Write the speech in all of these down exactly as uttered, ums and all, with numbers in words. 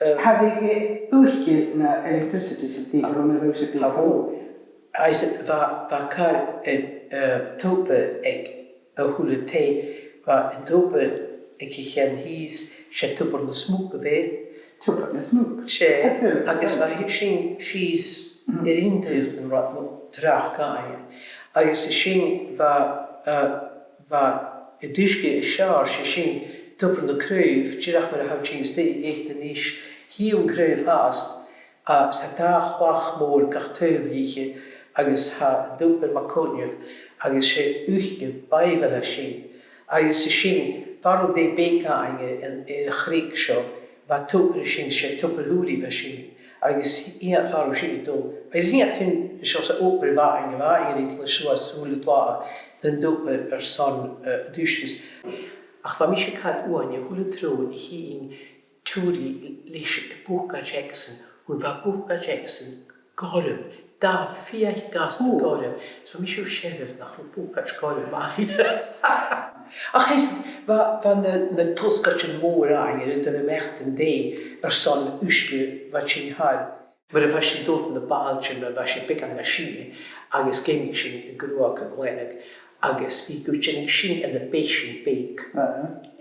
Cha bhiodh uisge no electricity san taigh, a bheil sin ceart? Agus bha, bha car, eh, eh, tobar aig a h-uile taigh, bha an tobar aig a' cheann shìos, 's e Tobar na Smug a bh' ann. Tobar na Smug. 'S e, agus bha sinn sìos air aon taobh den rathad, no tràth, agus an sin bha, eh, bha an t-uisge as fheàrr, 's e sin Tobar na Craoibhe, dìreach mar a tha sinn a-staigh a-nis, a' tighinn a Craobh Fhathast, agus tha dà chlach mòr gach taobh dhith agus tha an tobar mu choinneamh agus 's e uisge bàidh a bh' ann an sin. Agus an sin, far an robh taigh beag againn air, air a' chreig seo, bha tobar an sin, 's e Tobar Shùraidh a bha sin. Agus iad far an robh sinn a' dol. Agus iad sin, seo 's e obair a bh' againn, a bh' againn ri dhol suas a h-uile latha dhan tobar airson, eh, an t-uisge. Ach bha mise car uaine a h-uile tràth a' tighinn turas leis a' bhucaid aigesan, bha a' bhucaid aigesan gorm, dà fhichead gasta gorm. Is bha mise a' smaoineachadh nach robh bucaid gorm ann. Ach is, bha, bha na, na tosgaidean mòra againn air an dèanamh a-mach dhan taigh airson uisge a bha tighinn thall. Mar a bha sinn a' dol dha na bàilltean, mar a bha sinn beagan nas sine, agus dh'fheumadh sinn an gruag a ghlanadh, agus bhiodh tu a' dèanamh sin ann am bèisean beag.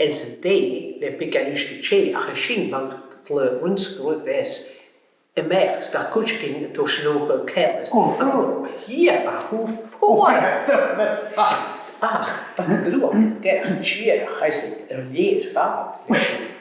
Anns an taigh, le beagan uisge teth, ach an sin bha thu a' rùnsgreadh a-mach, is bha cuideigin a' toirt an uisge ceart. Ò, bha. Ach bha an gruag gu math dìreach, is air leth air fad leis sin.